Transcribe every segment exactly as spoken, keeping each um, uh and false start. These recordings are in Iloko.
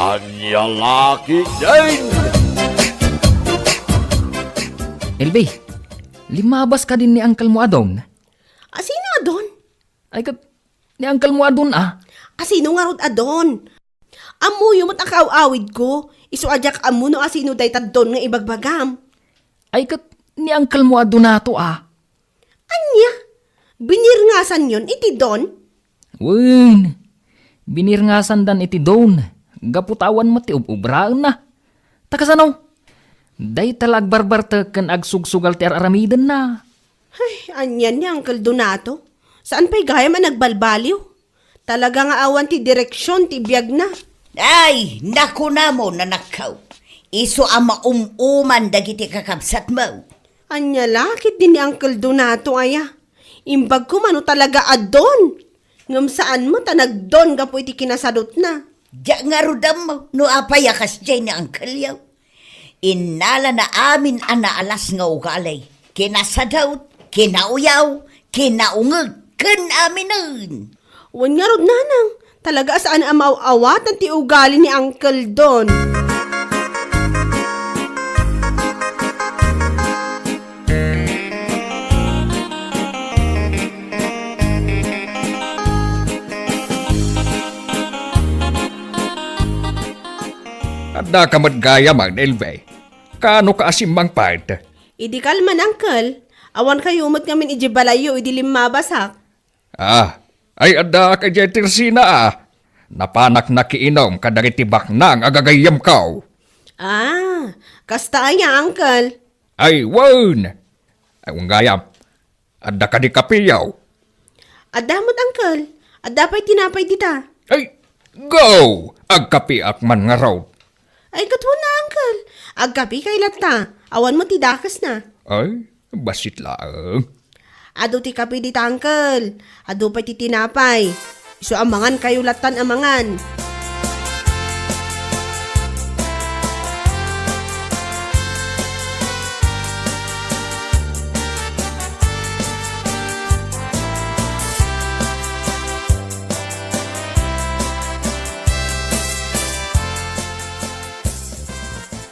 Ania la ketdin? Elvi, limmabas kadin ni uncle mo a Don? A sino a Don? Ay ket, ni uncle mo a Don, a? A sino ngarud a Don? Ammoyo met a kaaw-awidko, isu a diak ammo no a sino dayta Don nga ibagbagam. Ay ket, ni uncle mo a Donato, a? Ania? Binirngasanyon iti Don? Wen, binirngasandan iti Don, gapu ta awan met ti ub-ubraenna. Ta kasano? Dayta la agbarbartek ken agsugsugal ti ar-aramidenna. Ay, anian ni Uncle Donato? Saan pay gayam a nagbalbaliw? Talaga nga awan ti direksion ti biagna. Ay, nakunam, anakko. Isu a maum-uman dagiti kakabsatmo. Ania la ketdi ni Uncle Donato aya? Imbag koma no talaga a Don. Ngem saan met a nagdon gapu iti kinasadutna. Diak ngarud ammo no apay a kasdiay ni Uncle-yo. Innalana amin a naalas nga ugali, kinasadut, kinauyaw, kinaungeg, ken aminen. Wen ngarud, nanang, talaga a saan a maaw-awatan ti ugali ni Uncle Don. Addaka met gayam, Elvi. Kaano ka a simmangpet? Idi kalman, Uncle. Awan kayo met ngamin idiay balayyo idi limmabasak. Ah, ay addaak idiay tersina, a. Napanak nakiinum kadagiti baknang a gagayyemko. Ah, kasta aya, Uncle? Ay, wen. Ay, wen gayam. Adda kadi kapeyo? Adda met, Uncle. Adda pay tinapay dita. Ay, go! Agkapeak man ngarud. Ay, ket wen a, Uncle. Agkapekay latta. Awan met ti dakesna. Ay, bassit laeng. Adu ti kape dita, Uncle. Adu pay ti tinapay. Isu a mangan kayo lattan a mangan.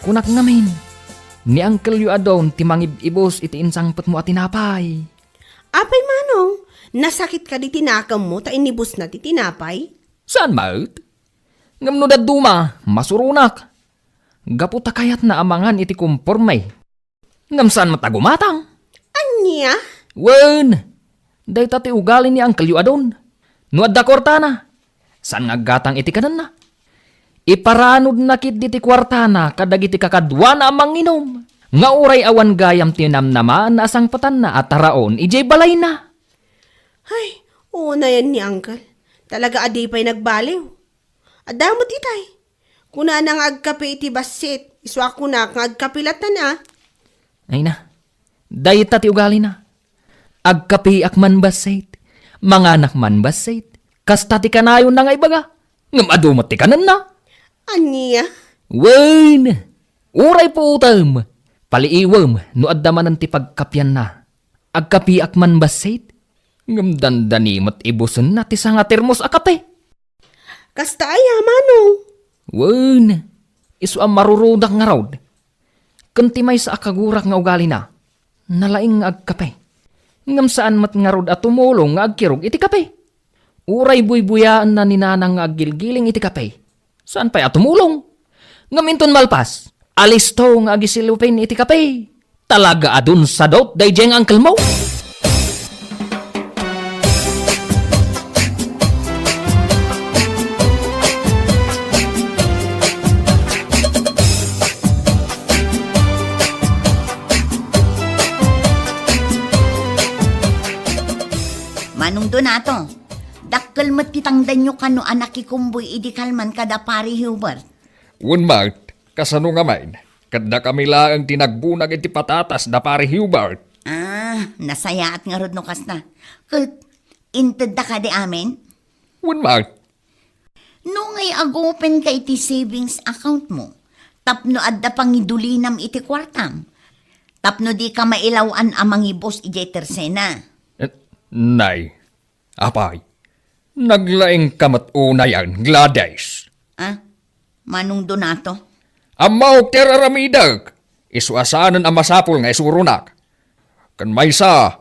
Kunak ngamin, ni Uncle-yo a Don ti mangib-ibus iti insangpetmo a tinapay. Apay, Manong, nasakit kadi ti nakemmo ta inibusna ti tinapay? Saan met? Ngem no dadduma, masuronak. Gapu ta kayatna a mangan iti komporme. Ngem saan met a gumatang. Ania? Wen, dayta ti ugali ni Uncle-yo a Don. No adda kuartana, saan nga aggatang iti kanenna. Iparanudna ketdi ti kuartana kadagiti kakaduana a manginum, nga uray awan gayam ti namnamaanna a sangpetanna a taraon idiay balayna. Ay, unayen ni Uncle. Talaga a di pay nagbaliw. Adda met itay. Kunana nga agkape iti bassit. Isu a kunak nga agkape latta, a. Ay na, dayta ti ugalina. Agkapeak man bassit, manganak man bassit. Kasta ti kanayonna nga ibaga. Ngem adu met ti kanenna. Ania? Wen, uray puotem, paliiwem no adda manen ti pagkapianna. Agkapeak man bassit, ngem dandani met ibusenna ti sanga termos a kape. Kasta aya, Manong? Wen, isu a marurudak ngarud. Ken ti maysa a kagurak nga ugalina, nalaing nga agkape. Ngem saan met ngarud a tumulong nga agkirog iti kape. Uray buybuyaenna ni Nanang nga aggilgiling iti kape. Saan pay a tumulong? Ngem inton malpas, alisto nga agisilupin iti kape. Talaga a dunsadot daydiay nga uncle mo. Manong Donato, dakkel met ti tangdanyo kano a nakikumboy idi kalman kada Pari Hubert. Wen met, kasano ngamin? Ket dakami laeng ti nagbunag iti patatas da Pari Hubert. Ah, nasayaat ngarud no kasta. Ket intedda kadi amin? Wen met. No ngay agupenka iti savings account mo, tapno adda pangidulinam iti kuartam, tapno dika mailaw-an a mangibus idiay tersena. Eh, nay, apay, naglaingka met unayen, Gladys. Ah? Manong Donato? Ammok ti ar-aramidek. Isu a saanen a masapul nga isuronak. Ken maysa,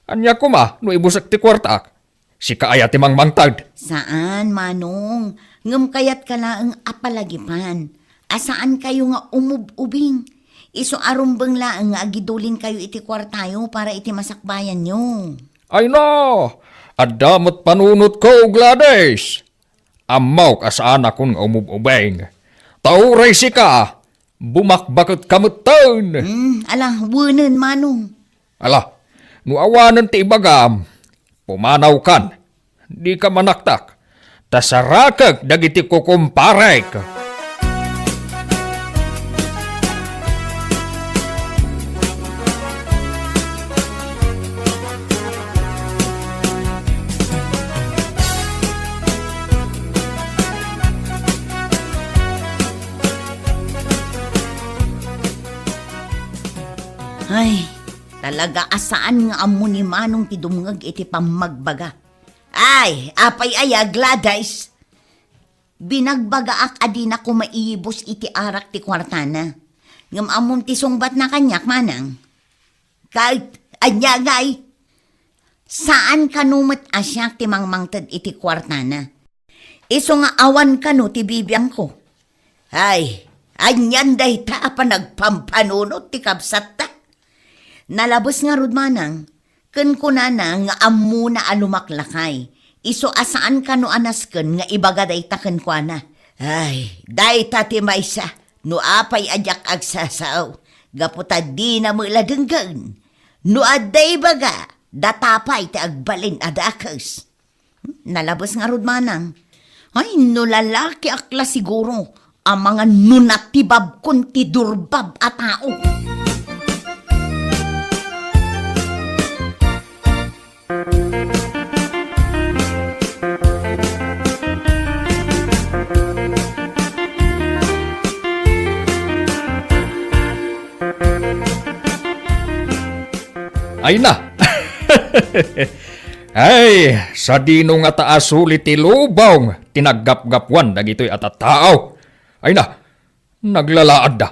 ania koma no ibusek ti kuartak? Sika aya ti mangmangted? Saan, Manong. Ngem kayatka laeng a palagipan a saankayo nga umub-ubing. Isu a rumbeng laeng nga agidulinkayo iti kuartayo para iti masakbayanyo. Ay na! Adda met panunotko, Gladys! Ammok a saanakon nga umub-ubing. Ta uray sika, bumakbaket ka metten. Hmm, ala, wenen, Manong. Ala, no awanen ti ibagam, pumanawkan. Dika manaktak, ta sarakek dagiti kukumparek. Ay, talaga a saan nga ammo ni Manong ti dumngeg iti pammagbaga. Ay, apay aya, Gladys? Binagbagaak a dinako maiyibus iti arak ti kuartana. Ngem ammom ti sungbatna kaniak, Manang? Ket ania ngay? Saan kano met a siak ti mangmangted iti kuartana. Isu nga awan kano ti bibiangko. Ay, anian dayta a panagpampanunot ti kabsatta? Nalabes ngarud, Manang, ken kunana nga ammona a lumaklakay. Isu a saan kano a nasken nga ibaga dayta kenkuana. Ay, dayta ti maysa, no apay a diak agsasao, gapu ta dina met la denggen. No adda ibaga, data pay ti agbalin a dakes. Nalabes ngarud, Manang. Ay, no lalakiak la siguro, amangan no natibabkon ti durbab a tao. Ay na! Ay, sadino ngata a suli ti lubong ti naggapgapuan dagitoy a tattao? Ay na, naglalaadda.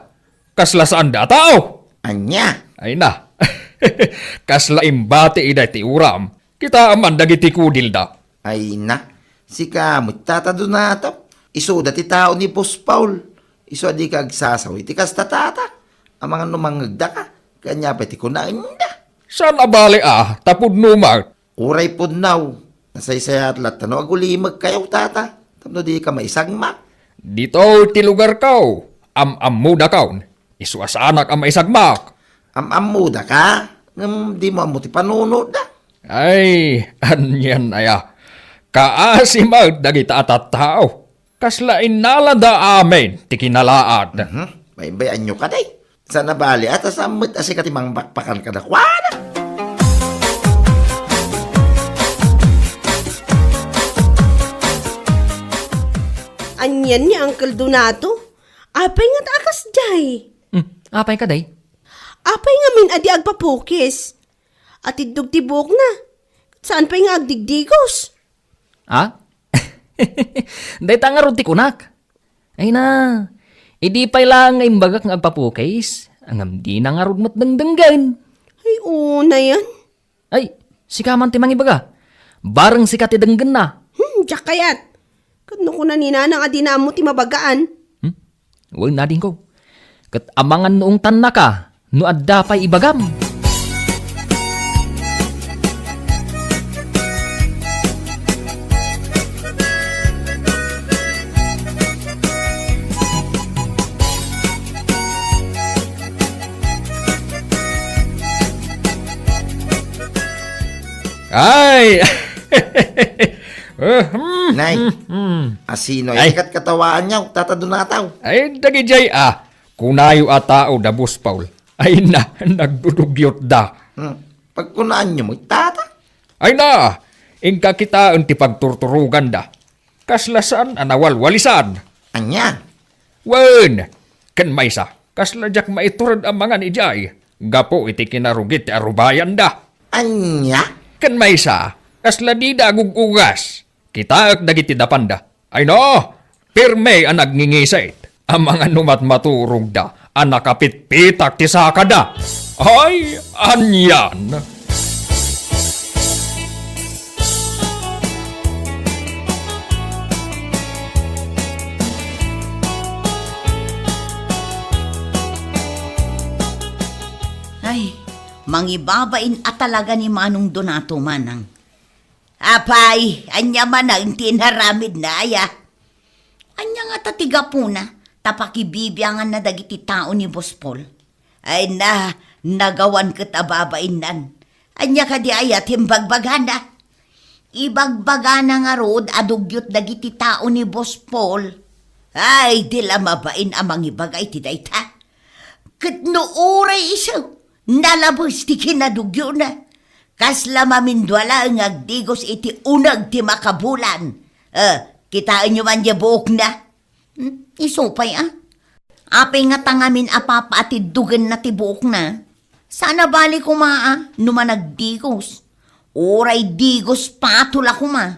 Kasla saanda a tao. Ania? Ay na. Kasla imbati ida ti uram. Kitaem man dagiti kudilda. Ay na. Sika met, Tata Donato. Isuda ti tao ni Boss Paul. Isu a dika agsasao iti kasta, Tata. Amangan no mangngegdaka. Ket ania pay ti kunaenda? Saan a bale a, ta pudno met. Uray pudno, nasaysayaat latta no agulimegkayo, Tata, tapno dika maisagmak. Ditoy ti lugarko, am-ammodakon, isu a saanak a maisagmak. Am-ammodaka, ngem dimo ammo ti panunotda. Ay, anian aya? Kaasi met dagita a tattao. Kasla innalada amin ti kinalaad. Mhm. Baybay-anyo kadi. Saan a bale a ta saan met a sika ti mangbakbakan kadakuada. Anian ni Uncle Donato? Apay ngata a kasdiay? Hmm, apay kadi? Apay ngamin a di agpapukis? Atiddog ti buokna. Saan pay nga agdigdigos? Ha? Dayta ngarud ti kunak. Ay na, idi pay laeng nga imbagak nga agpapukis, ngem dina ngarud met dengdenggen. Ay, unayan. Ay, sika man ti mangibaga. Bareng sika ti denggenna. Hmm, diak kayat. Ket no kuna ni Nanang a dina ammo ti mabagaan. Hmm? Wen, adingko. Ket amangan no ungtannaka no adda pay ibagam. Ay! Eh, hmm, Nay, hmm, hmm. Asino ay, ay, katkatawaanyo, Tata Donato? Ay, dagidiay, ah. Kunayo a tao da Boss Paul. Ay na, nagdudugyotda. Hmm. Pagkunaanyo met, Tata? Ay na, inka kitaen ti pagturturoganda. Kasla saan a nawalwalisan. Ania? Wen, ken maysa, kasla diak maitured a mangan idiay, gapu iti kinarugit ti arubayanda. Ania? Ken maysa, kasla dida agug-ugas. Kitaek dagiti dapanda. Ay no, pirme a nagngingisit. Amangan no matmaturogda a nakapitpitak ti sakada. Ay, anian! Ay, mangibabain a talaga ni Manong Donato, manang. Apay, ania manen ti inaramidna, aya? Ania ngata ti gapuna ta pakibibianganna dagiti tao ni Boss Paul? Ay na, nagawan ket a babainnan. Ania kadi aya ti imbagbagana? Ibagbagana ngarud a dugyot dagiti tao ni Boss Paul. Ay, di la mabain a mangibaga iti dayta. Ket no uray isu, nalabes ti kinadugyona. Kasla mamindua laeng nga agdigos iti uneg ti makabulan. Eh, kitaenyo man diay buokna? Hmm, isu pay, a? Apay ngata ngamin a papaatiddogenna ti buokna? Saan a bali koma a no managdigos. Uray digos patol a koma.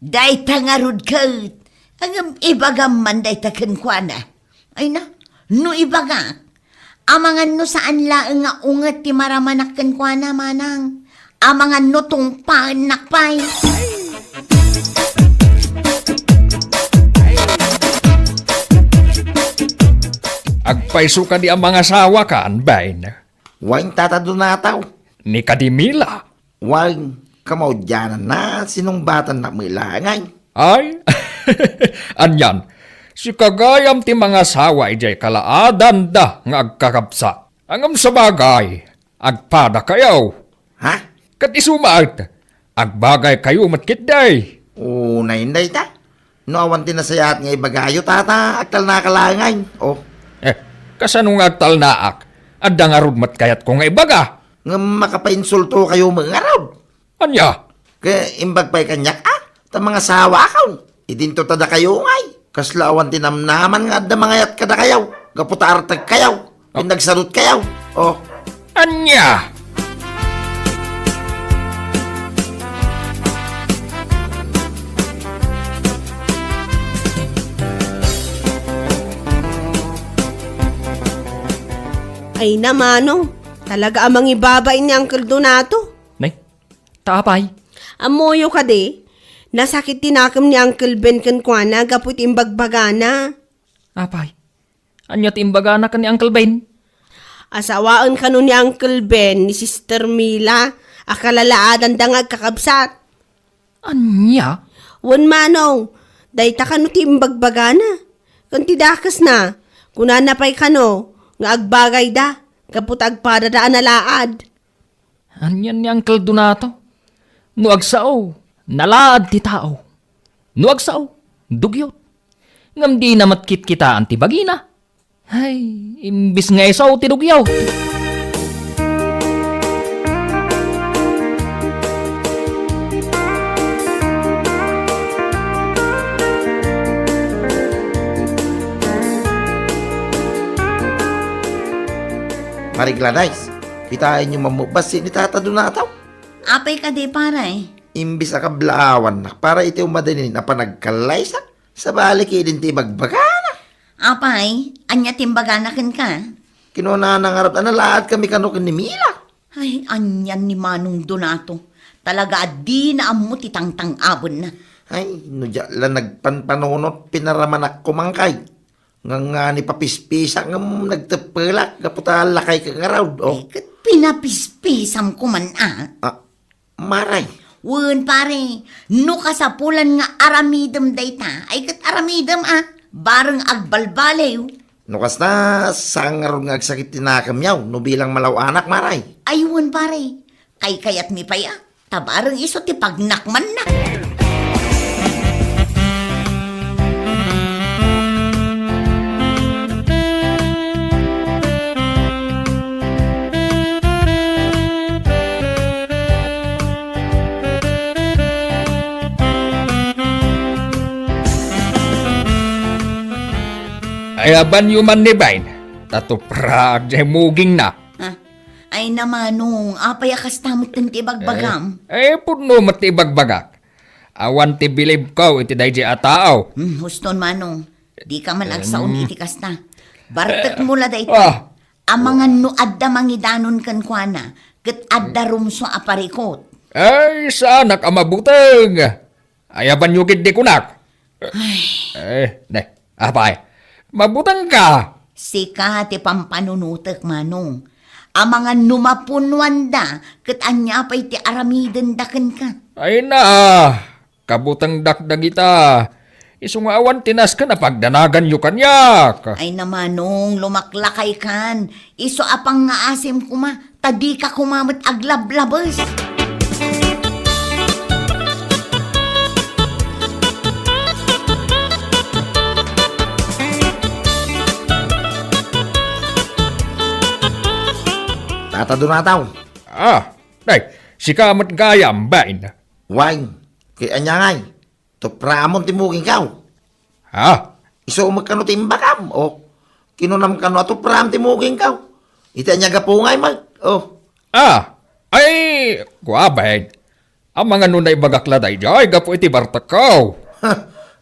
Dayta ngarud ket, ngem ibagam man dayta kenkuana. Ay na, no ibagak, amangan no saan laeng nga unget ti maramanak kenkuana, manang. Amangan no tungpaennak pay. Agpayso kadi a mangasawakan, bain? Wen, Tata Donato. Ni kadi Mila? Wen, kamaudiananna, sinungbatannak met laeng. Ay, anian, sika gayam ti mangasawa idiay kalaadanda nga agkakabsat. Ngem sabagay, agpadakayo. Ha? Ket isu met, agbagaykayo met ketdi. Unay dayta. No awan ti nasayaat nga ibagayo, Tata, agtalnaka laeng. Oh. Eh, kasano nga agtalnaak? Adda ngarud met kayatko nga ibaga. Ngem makapainsultokayo met ngarud. Ania? Ket imbag pay kaniak, a, ta mangasawakon. Idinto ta dakayo ngay. Kasla awan ti namnaman nga adda mangayat kadakayo, gapu ta artegkayo, ken nagsarutkayo. Oh. Ania? Ay na, Manong, talaga a mangibabain ni Uncle Donato. Nay, ta apay? Ammoyo kadi, nasakit ti nakem ni Uncle Ben kenkuana gapu iti imbagbagana. Apay? Ania ti imbagana ken ni Uncle Ben? Asawaen kano ni Uncle Ben ni Sister Mila a kalalaadanda nga agkakabsat. Ania? Wen, Manong, dayta kano ti imbagbagana. Ken ti dakesna, kunana pay kano nga agbagayda gapu ta agpadada a nalaad. Anian ni Uncle Donato? No agsao, nalaad ti tao. No agsao, dugyot. Ngem dina met kitkitaan ti bagina. Ay, imbis nga isu ti dugyot. Pare Gladys, kitaenyo man met bassit ni Tata Donato. Apay kadi, pare? Imbis a kablaawannak para iti umadinin a panagkallaysa, sabali ketdin ti ibagbagana. Apay, ania ti imbagana kenka? Kinunana ngarud a nalaadkami kano ken ni Mila. Ay, anian ni Manong Donato. Talaga a dina ammo ti tangtang-abenna. Ay, no diak la nagpanpanunot, pinaramanak koma ngay. Ngangani papispisak ngem nagteppelak gapu ta lakayka ngarud, oh. Ay, ket pinapispisamko man, a. Ah, Maray. Wen, pare, no kasapulan nga aramidem dayta, ay ket aramidem, a, bareng agbalbaliw. No kasta, saan ngarud nga agsakit ti nakemyo no bilang malaw-anak, Maray? Ay, wen, pare, kaykayatmi pay, a. Ta bareng isu ti pagnakmanna. Ayabanyo man ni Bain, ta tupraag diay mugingna. Ah, ay na, Manong, apay a kasta met ti ibagbagam? Eh, eh, pudno met ti ibagbagak. Awan ti bilibko iti daydi a tao. Hmm, huston, Manong. Dika man agsaon Em. iti kasta. Bartekmo la dayta. Ah. Amangan no adda mangidanon kenkuana, ket adda rumsua a parikut. Ay, saanak a mabuteng. Ayabanyo ketdi kunak. Ay. Eh, ne, apay, mabutengka. Sika ti pampanunotek, Manong. Amangan no mapunuanda, ket ania pay ti aramidenda kenka? Ay na, kabutengdak dagita. Isu nga awan ti nasken a pagdanaganyo kaniak. Ay na, Manong, lumaklakaykan. Isu a pangngaasim koma, ta dika koma met aglablabes. Tata Donato. Ah, day, sika met gayam, bain. Wen, ket ania ngay? Tupraamon ti mugingko. Ha? Isu met kano ti imbagam, o? Kinunam kano a tupraam ti mugingko. Iti ania gapu ngay met, o? Ah, ay, kua, bain. Amangan no naibagak la daydiay gapu iti bartekko.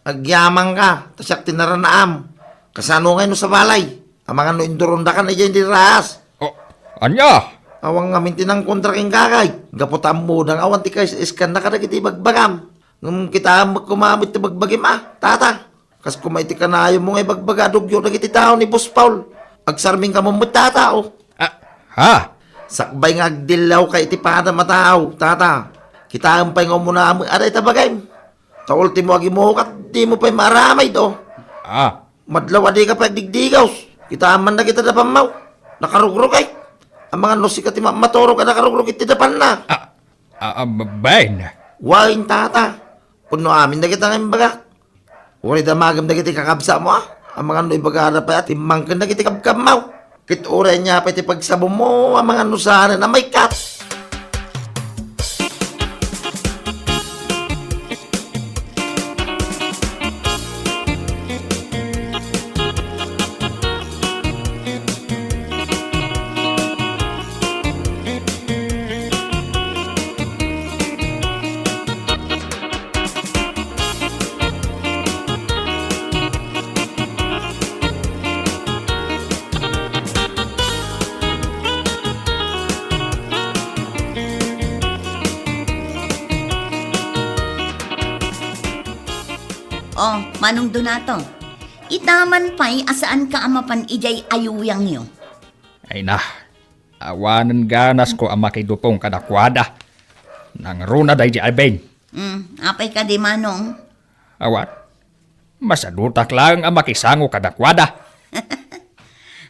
Agyamanka, ta siak ti naranaam. Kasano ngay no sabali? Amangan no indurondakan idiay ti raas. O, ania? Awan ngamin ti nangkontra kenka, kay. Gapu ta ammoda nga awan ti kais-iskanna kadagiti ibagbagam. Ngem kitaem met koma met ti bagbagim, a, tata. Kas koma iti kanayonmo nga ibagbaga a dugyo dagiti tao ni Boss Paul. Agsarming kamo met, tata, o. Ah, ha? Sakbay nga agdillawka iti padam a tao, tata. Kitaem pay nga umuna met a dayta bagim. Ta ultimo agimukat, dimo pay maaramid, o. Ah. Madlaw a dika pay agdigdigaw. Kitaem man dagita dapammo. Nakarugrog, ay. Amangan no sika ti mammaturog a nakarugrog iti dapanna. Ah, ah, ah, bain. Wen, tata. Pudno amin dagita nga imbagak. Uray damagem dagiti kakabsatmo, a. Amangan no ibagada pay a timmangken dagiti kabkabmo. Ket uray ania pay ti pagsabonmo, amangan no saanen a maikkat. Oh, Manong Donato, ita man pay a saanka a mapan idiay ayuyangyo. Ay na, awanen ganasko a makidupong kadakuada. Nangruna daydi a bain. Hmm, apay kadi, Manong? Awan. Masadutak laeng a makisango kadakuada.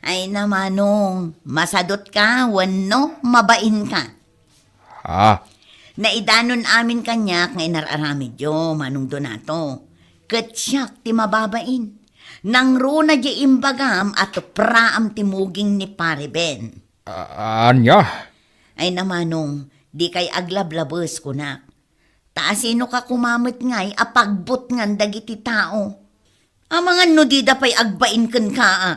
Ay na, Manong, masadutka wenno mabainka? Ha? Naidanon amin kaniak nga inar-aramidyo, Manong Donato. Ket siak ti mababain. Nangruna diay imbagam a tupraam ti muging ni Pare Ben. A-, ania? Ay na, Manong, dikay aglablabes, kunak. Ta asinoka koma met ngay a pagbutngan dagiti tao? Amangan no dida pay agbain kenka, a.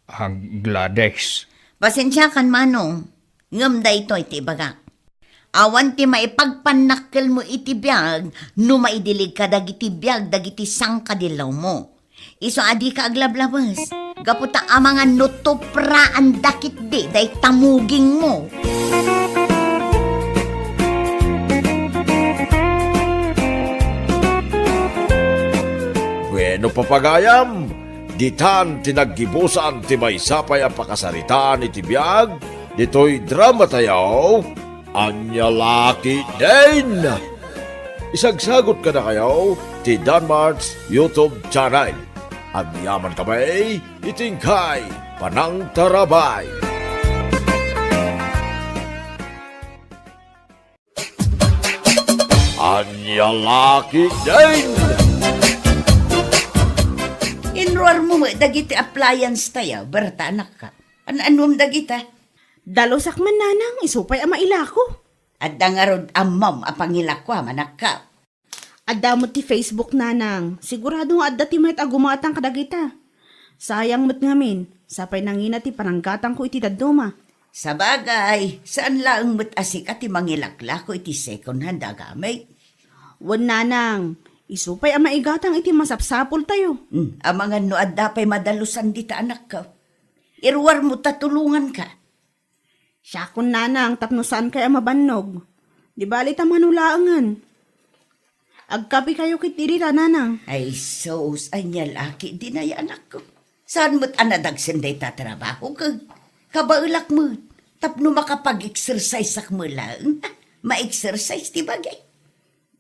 Ah, Gladys. Pasensiakan, Manong, ngem daytoy ti ibagak. Awan ti maipagpannakkelmo iti biag no maidilig kadagiti biag dagiti sangkadillawmo. Isu a dika aglablabes, gapu ta amangan no tupraanda ketdi dayta mugingmo. Bueno, papagayam, ditan ti naggibusan ti maysa pay a pakasaritaan iti biag ditoy dramatayo. Ania la ketdin? Isagsagut kadakayo ti Danmart's YouTube channel. Agyaman kami iti inkay panangtarabay. Ania la ketdin? Inruarmo met dagiti appliance tayo, Berta, anakka. An-anuem dagita? Dalusak man, nanang, isu pay a mailako. Adda ngarud ammom a pangilako a manakka. Adda met ti Facebook, nanang. Sigurado nga adda ti mayat a gumatang kadagita. Sayang met ngamin, sapay nangina ti pananggatangko iti dadduma. Sabagay, saan laeng met a sika ti mangilaklako iti second hand a gamit. Wen, nanang, Isu pay a maigatang iti masapsapultayo. Hmm, amangan no adda pay madalusan dita anakko. Iruarmo ta tulonganka. Siakon, nanang, tapno saankay a mabannog. Di bali ta mano laengen. Agkapikayo ketdi dita, nanang. Ay, sus, ania la ketdi dayta anakko. Saan met a nadagsen dayta trabaho ket kabaelak met tapno makapag-exerciseak met laeng. Ma-exercise ti bagi.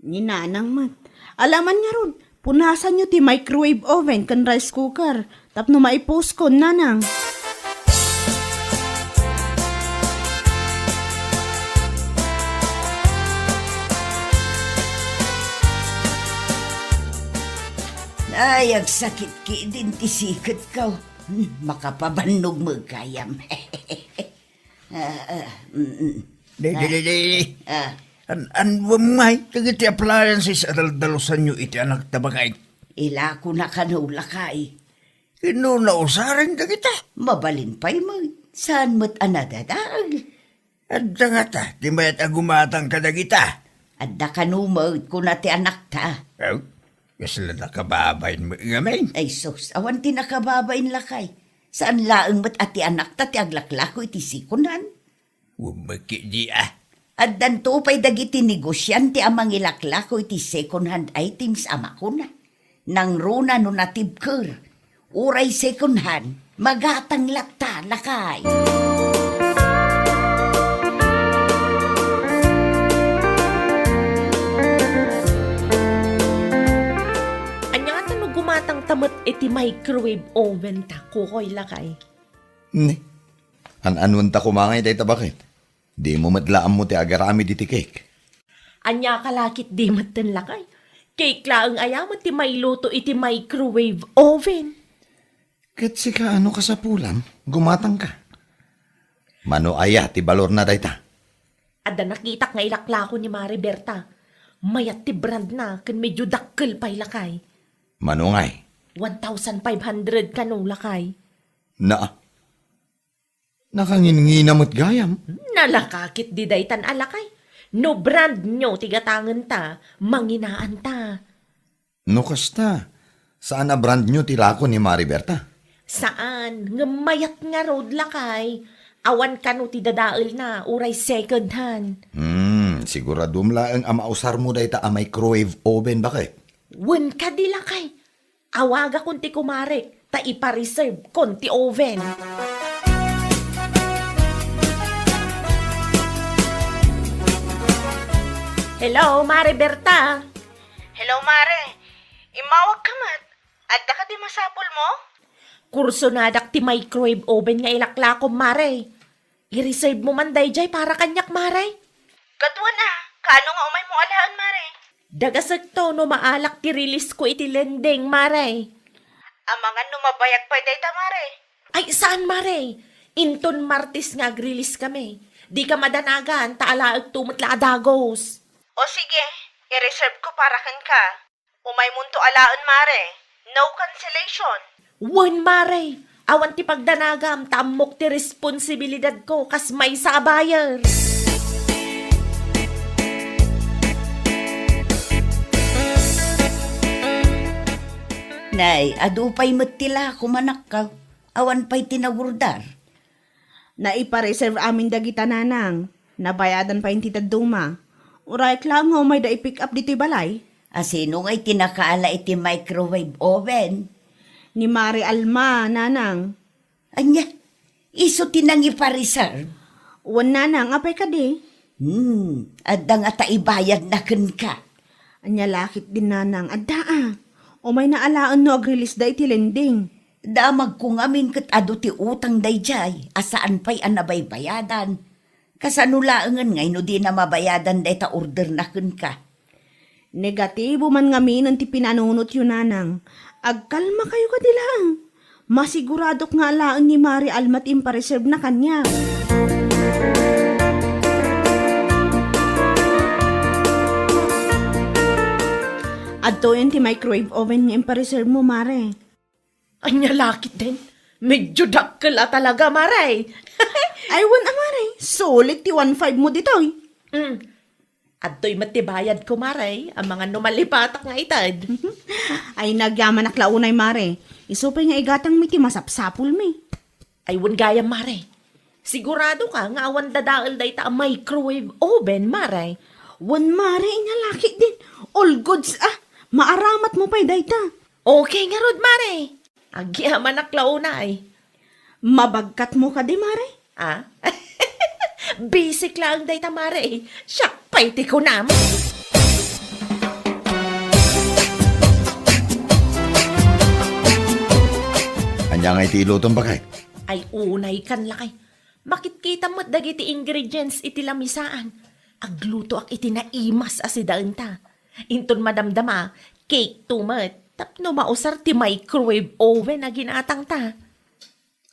Ni nanang met. Alaman ngarud, punasanyo ti microwave oven ken rice cooker tapno maipuskon, nanang. Ay, agsakit ketdin ti siketko. Hmm, makapabannog met gayam. Ah, ah, mm, mm. Di, di, di, di. Ah. An-, annuam ngay dagiti appliances a daldalusanyo iti anakta, baket? Ilakona kano, lakay. Inno nausaren dagita? Mabalin pay met. Saan met a nadadael? Adda ngata ti mayat a gumatang kadagita? Adda kano met, kuna ti anakta. Aw, kasla nakababain met ngamin. Ay sus, awan ti nakababain, lakay. Saan laeng met a ti anakta ti aglaklako iti second hand? Wen met ketdi a. Addanto pay dagiti negosiante a mangilaklako iti second hand items a makuna, nangruna no natibker, uray second hand, magatang latta, lakay. Ania ngata no gumatangta met iti microwave oven ta, kukoy, lakay? Ne, an-anuenta koma ngay dayta, baket? Dimo met la ammo ti agaramid iti cake. Ania ka la ketdi metten, lakay? Cake laeng aya met ti mailuto iti microwave oven? Ket sika, ano kasapulan? Gumatangka. Mano aya ti balorna dayta? Adda nakitak nga ilaklako ni Mare Berta. Mayat ti brandna ken medio dakkel pay, lakay. Mano ngay? One thousand five hundred kano, lakay. Naa. Nakanginngina met gayam. Nalaka ketdi daytan a, lakay. No brand new ti gatangenta, manginaanta. No kasta, saan a brand new ti lako ni Mare Berta? Saan, ngem mayat ngarud, lakay. Awan kano ti dadaelna, uray second hand. Hmm, siguradom laeng a mausarmo dayta a microwave oven, baket? Wen kadi, lakay. Awagakon ti kumarek ta ipa-reservekon ti oven. Hello, Mare Berta. Hello, Mare. Immawagka met. Adda kadi masapulmo? Kursonadak ti microwave oven nga ilaklakom, Mare. I-reserve mo man daydiay para kaniak, Mare. Ket wen a, kaano nga umaymo alaen, Mare? Dagasekto no maalak ti release ko iti lending, Mare. Amangan no mabayag pay dayta, Mare. Ay, saan, Mare. Inton Martes nga ag-release kami. Dika madanagan, ta alaekto met la a dagus. O sige, i-reserve ko para kenka. Umaymonto alaen, Mare. No cancellation. Wen, Mare. Awan ti pagdanagam, ta ammok ti responsibilidadko kas maysa a buyer. Nay, adu pay met ti lako, manakkaw. Awan pay ti nagurdar. Naipa-reserve amin dagita, nanang. Nabayadan pay ti dadduma. Urayek laeng nga umayda i-pick up ditoy balay. A sino ngay ti nakaala iti microwave oven? Ni Mare Alma, nanang. Ania? Isu ti nangipa-reserve? Wen, nanang, apay kadi? Hmm, adda ngata ibayadna kenka. Ania la ketdin, nanang, adda a. Umayna alaen no ag-release da iti lending. Damagko ngamin ket adu ti utang daydiay a saan pay a nabaybayadan. Kasano laengen ngay no dina mabayadan dayta orderna kenka? Negatibo man ngaminen ti pinanunotyo, nanang. Agkalmakayo kadi laeng. Masiguradok nga alaen ni Mare Alma ti impareservena kaniak. Adtoyen ti microwave oven nga impareservemo, Mare. Ania la ketdin? Medyo dakkel a talaga, Mare. Ay, wen a, Mare. Sulit ti one five mo ditoy. Mm. Adtoy met ti bayadko, Mare, amangan no malipatak nga ited. Ay, nagyamanak la unay, Mare. Isu pay nga igatangmi ti masapsapulmi. Ay, wen gayam, Mare. Sigurado ka nga awan dadael dayta a microwave oven, Mare? Wen, Mare, inya laketdin. All goods, ah. Maaramatmo pay dayta. Okay ngarud, Mare. Agyamanak la unay. Mabagkatmo kadi, Mare? Ah? Bisik laeng dayta, Mare. Siak pay ti kunam. Ania nga iti ilutom, baket? Ay, unay kan lakay. Makitkitam met dagiti ingredients iti lamisaan. Aglutoak iti naimas a sidaenta. Inton madamdama, cake to met. Tapno mausar ti microwave oven a ginatangta.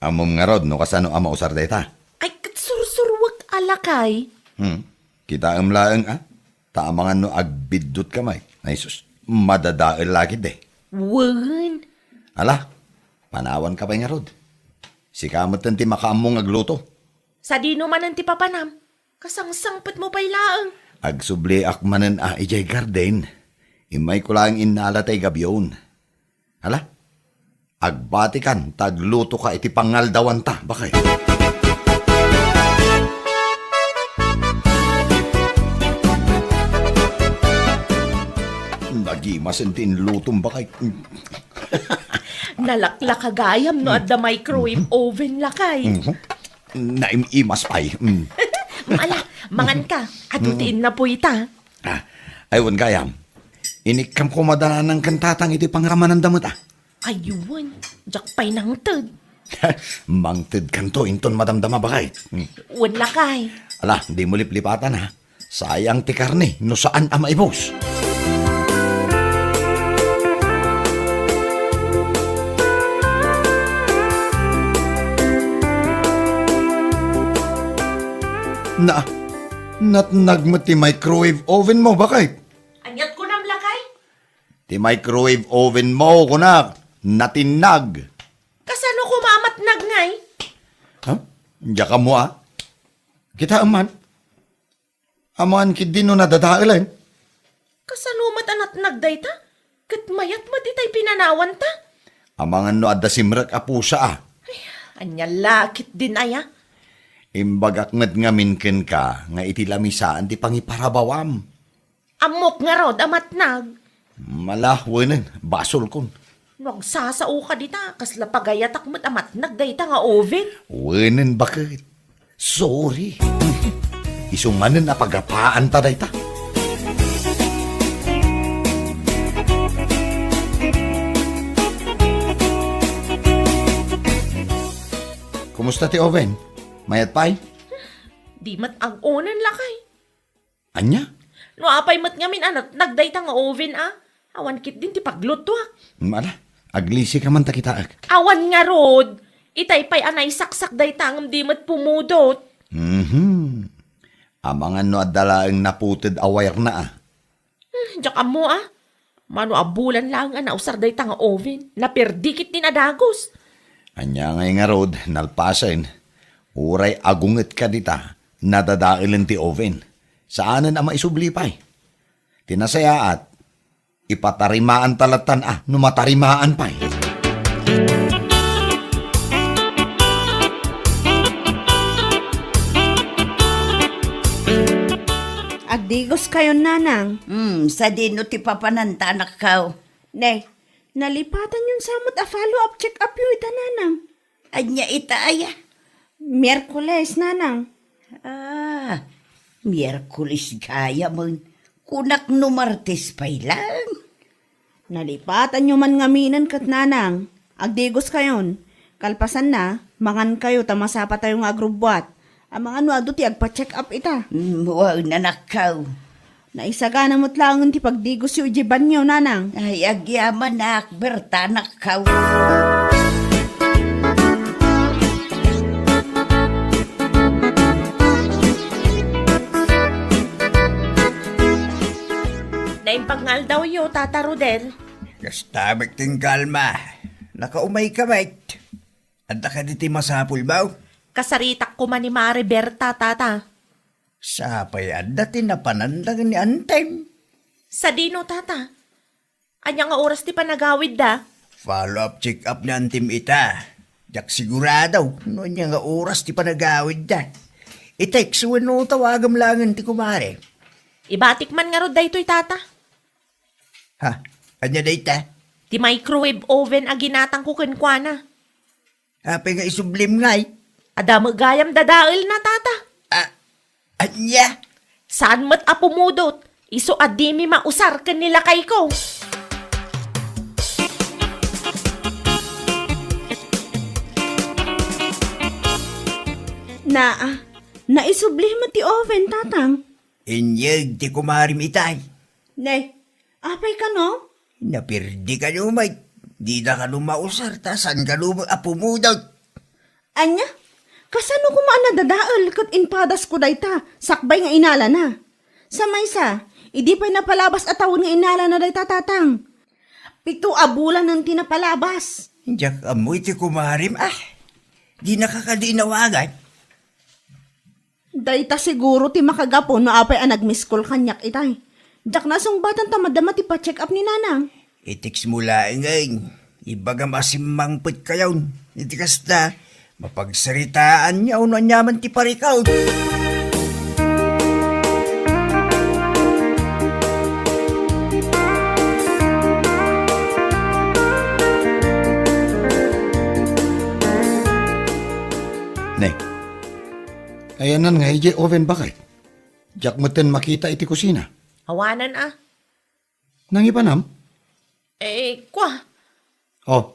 Ammom ngarud no kasano a mausar dayta? Ay, ket sursuruek a lakay. Hmm. Kitaem laeng a. Ta amangan no agbiddutka may. Ay sus, madadael la ketdi. Wen. Ala, panawanka pay ngarud. Sika metten ti makaammo nga agluto. Sadino manen ti papanam? Kasangsangpetmo pay laeng. Agsubliak manen a idiay garden. Immayko laeng innala tay gabion. Hala, agbatikan ta aglutoka iti pangaldawanta, baket. Nagimasen ti inlutom, baket. Nalaklaka gayam no adda microwave oven, lakay. Mhm. Naim-imas pay. Mm. Ala, manganka. Adu ti innapoyta. Ah, ay, wen gayam. Inikkam koma da nanang ken tatang iti pangramananda met, ah. Ay, wen. Diak pay nangted. Mangtedkanto inton madamdama, baket. Hmm. Wen, lakay. Ala, dimo liplipatan, ha. Sayang ti karne no saan a maibus. Na, natnag met ti microwave oven mo, baket. Aniat kunam, lakay? Ti microwave oven mo, kunak, natinnag. Kasano koma a matnag ngay? Ha? Diak ammo, ah. Kitaem man. Amangan ketdi no nadadaelen. Kasano met a natnag dayta? Ket mayat met itay pinanawanta? Amangan no adda simrek a pusa, ah. Ay, ania la ketdin aya? Imbagak met ngamin kenka nga iti lamisaan ti pangiparabawam. Ammok ngarud a matnag. Mala, wenen, basolkon. No agsasaoka dita, kasla pagayatak met a matnag dayta nga oven. Wenen, baket. Sorry. Isu manen a pagapaanta dayta. Kumusta ti oven? Mayat pay? Di met ag-onen, lakay. Ania? No apay met ngamin a natnag dayta nga oven, a? Awan ketdin ti paglutuak. Mala, aglisika man ta kitaek. Awan ngarud. Itay pay a naisaksak dayta ngem di met pumudot. Mhm. Amangan no adda laeng naputed a wire na, a. Hmm, diak ammo, a. Mano a bulan laeng a nausar dayta nga oven. Naperdi ketdin a dagus. Ania ngay ngarud, nalpasen. Uray agungetka dita, nadadaelen ti oven. Saanen a maisubli pay. Ti nasayaat, ipatarimaanta lattan a no matarimaan pay. Agdigoskayon, nanang. Hmm, sadino ti papananta, anakko? Ne, nalipatanyon sa met a follow-up check-upyo ita, nanang. Ania ita aya? Miyerkules, nanang. Ah, Miyerkules gayamen. Kunak no Martes pay laeng. Nalipatanyo man ngaminen ket, nanang. Agdigoskayon. Kalpasanna, mangankayo ta masapatayo nga agrubbuat. Amangan no adu ti agpa-check up ita. Mm, wen, anakko. Naisagana met laengen ti pagdigosyo idiay banio, nanang. Ay, agyamanak, Berta, anakko. Naimbag nga aldawyo, Tata Rodel. Kasta met ti kalma. Nakaumayka met. Adda kadi ti masapulmo? Kasaritak koma ni Mare Berta, Tata. Sapay adda ti napananda ni Antem. Sadino, Tata? Ania nga oras ti panagawidda? Follow-up check-up ni Antem ita. Diak sigurado no ania nga oras ti panagawidda. I-text wenno tawagam laengen ti kumare. Ibatik man ngarud daytoy, Tata. Ha? Ania dayta? Ti microwave oven a ginatangko kenkuana. Apay nga isublim ngay? Adda met gayam dadaelna, Tata. Ah, ania? Saan met a pumudot. Isu a dimi mausar ken ni lakayko. Naa, naisubli met ti oven, Tatang. Inyeg ti kumarem itay. Ne, apay kano? Napirdi kano met. Dida kano mausar ta saan kano a pumudot. Ania? Kasano koma a nadadael ket impadasko dayta sakbay nga inalana? Sa maysa, idi pay napalabas a tawen nga inalana dayta, Tatang. Pito a bulanen ti napalabas. Diak ammo iti kumarem, ah. Dinaka kadi inawagan. Dayta siguro ti makagapu no apay a nagmiskol kaniak itay. Diak nasungbatan ta madama ti pa-check up ni Nanang. I-text mo laengen. Ibagam a simmangpetkayon. Iti kasta, mapagsaritaanyo no aniaman ti parikawd. Ne, ayanna nga idiay oven, baket? Diak metten makita iti kusina. Awanan a. Nangibanam? Eh, kua. Oh.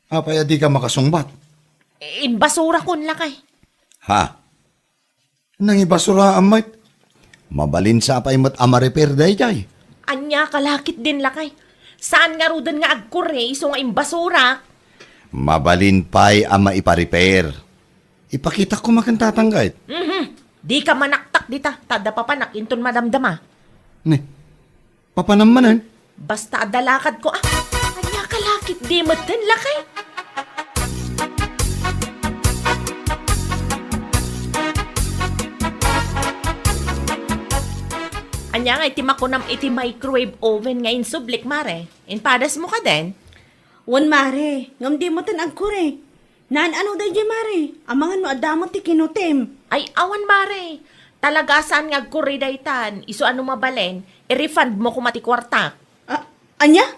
Apay a dika makasungbat? Eh, imbasurakon, lakay. Ha? Nangibasuraam met? Mabalin sa pay met a ma-repair daydiay. Ania ka lakit din, lakay. Saan ngaruden nga agkurre isu nga imbasurak? Mabalin pay a maipa-repair. Ipakitak koma ken Tatang ket. Mhm. Dika manaktak dita, ta adda papanak inton madamdama. Ne, papanam manen? Basta adda lakadko, ah. Ania ka lakit di metten, lakay? Ania nga iti makunam iti microwave oven nga insublik, mare? Impadasmo kaden? Wen, mare, ngem di metten agkurre. Naan-ano daydiay, mare? Amangan no adda met ti kinutim. Ay, awan, mare. Talaga a saan nga agkurre daytan. Isu a no mabalin, i-refund mo koma ti kuartak. Ah, ania?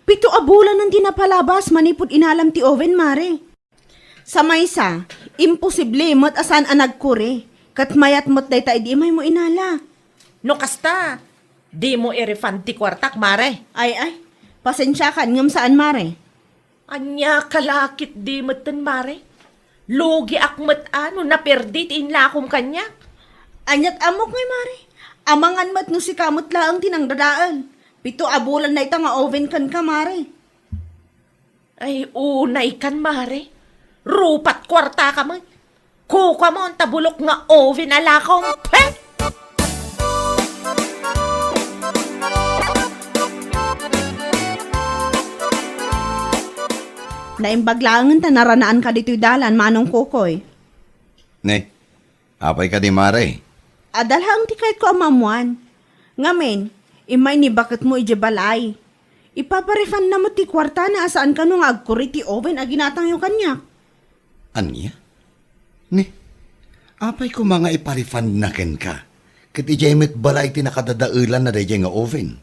Pito a bulanen ti napalabas manipud inalam ti oven, mare. Sa maysa, imposible met a saan a nagkurre. Ket mayat met dayta idi imaymo inala. No kasta, dimo i-refund ti kuartak, mare. Ay, ay. Pasensiakan ngem saan, mare. Ania ka lakit di metten, mare? Lugiak met a no naperdi ti inlakom kaniak. Aniat ammok ngay, mare? Amangan met no sika met laeng ti nangdadael. Pito a bulan dayta nga oven kenka, mare. Ay, unay kan, mare. Rupat kuarta ka met. Kukuamon ta bulok nga oven a lakom. Pe! Naimbag laengen ta naranaanka ditoy dalan, Manong Kokoy. Ne, apay kadi, mare? Adda laeng ti kayatko a maammoan. Ngamin, immay ni baketmo idiay balay. Ipapa-refundna met ti kuartana a saan kano nga agkurre ti oven a ginatangyo kaniak. Ania? Ni, apay koma nga ipa-refundna kenka? Ket idiay met balay ti nakadadaelanna daydiay nga oven.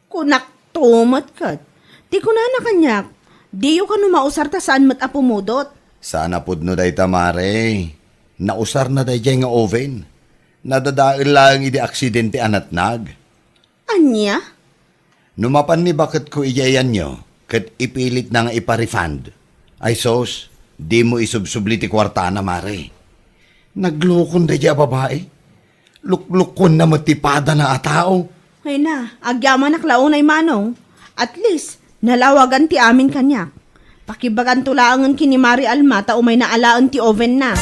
Kunakto met ket. Ti kunana kaniak, diyo kano mausar ta saan met a pumudot. Saan a pudno dayta, mare. Nausarna daydiay nga oven. Nadadael laeng idi aksidente a natnag. Ania? No mapan ni baketko idiay ayanyo, ket ipilitna nga ipa-refund. Ay sus, dimo isubsubli ti kuartana, mare. Naglukon daydiay a babai. Luklukonna met ti padana a tao. Ay na, agyamanak la unay, Manong. At least, nalawagan ti amin kaniak. Pakibaganto laengen ken ni Mari Alma ta umayna alaen ti ovenna.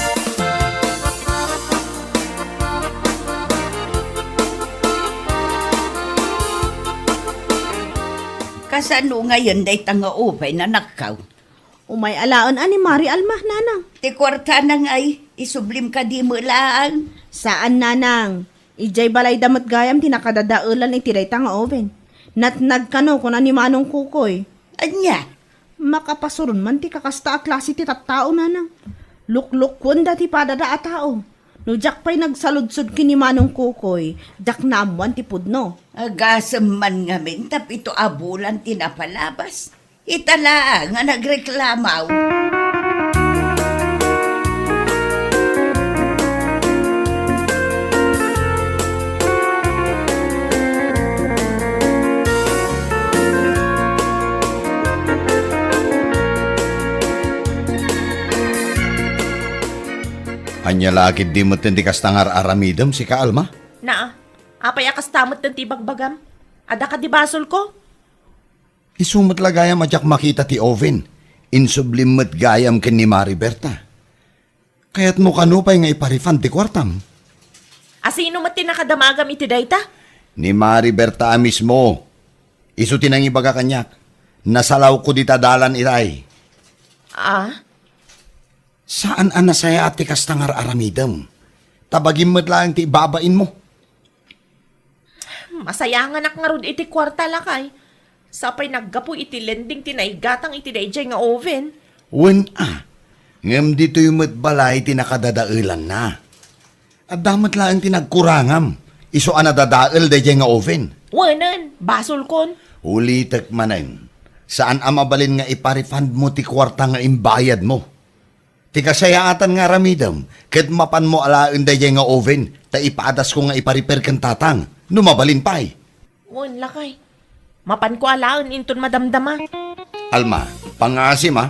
Kasano ngayen dayta nga oven, anakko? Umay alaen a ni Mari Alma, nanang. Ti kuartana ngay, Isublim kadi met laeng? Saan, nanang. Idiay balayda met gayam ti nakadadaelan iti dayta nga oven. Natnag kano, kuna ni Manong Kukoy. Ania? Makapasuron man ti kakasta a klase ti tattao, nanang. Luklukuenda ti padada a tao. No diak pay nagsaludsod ken ni Manong Kukoy, diak naammoan ti pudno. Agasem man ngamin tapito a bulan ti napalabas. Ita laeng nga nagreklamaw. Ania la ketdi metten ti kasta nga ar-aramidem, sika, Alma? Naa, apay a kasta metten ti ibagbagam? Adda kadi basolko? Isu met la gayam a diak makita ti oven. Insublim met gayam ken ni Mari Berta. Kayatmo kano pay nga ipa-refund ti kuartam? A sino met ti nakadamagam iti dayta? Ni Mari Berta a mismo. Isu ti nangibaga kaniak. Nasalawko dita dalan itay. Ah? Saan a nasayaat ti kasta nga ar-aramidem. Ta bagim met laeng ti ibabainmo. Masayanganak ngarud iti kuarta, lakay. Sapay naggapu iti lending ti naigatang iti daydiay nga oven. Wen a, ngem ditoy met balay ti nakadadaelanna. Adda met laeng ti nagkurangam, isu a nadadael daydiay nga oven. Wenen, basolkon. Ulitek manen, saan a mabalin nga ipa-refund mo ti kuarta nga imbayad mo. Ti kasayaatan nga aramidem, ket mapanmo alaen daydiay nga oven, ta ipadasko nga ipa-repair ken tatang, no mabalin pay. Wen, lakay. Mapanko alaen inton madamdama. Alma, pangasim a.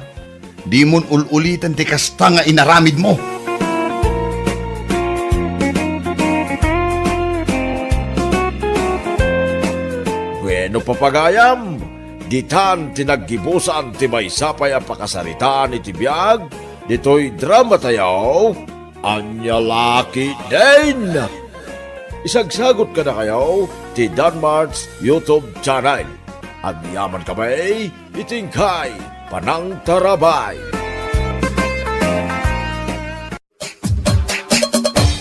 Dimon ul-uliten ti kasta nga inaramidmo. Bueno, papagayam, ditan ti naggibusan ti maysa pay a pakasaritaan iti biag ditoy drama tayo, Ania La Ketdin. Isagsagot kadakayo ti Danmart's YouTube channel. Agyaman kami iti inkay panangtarabay.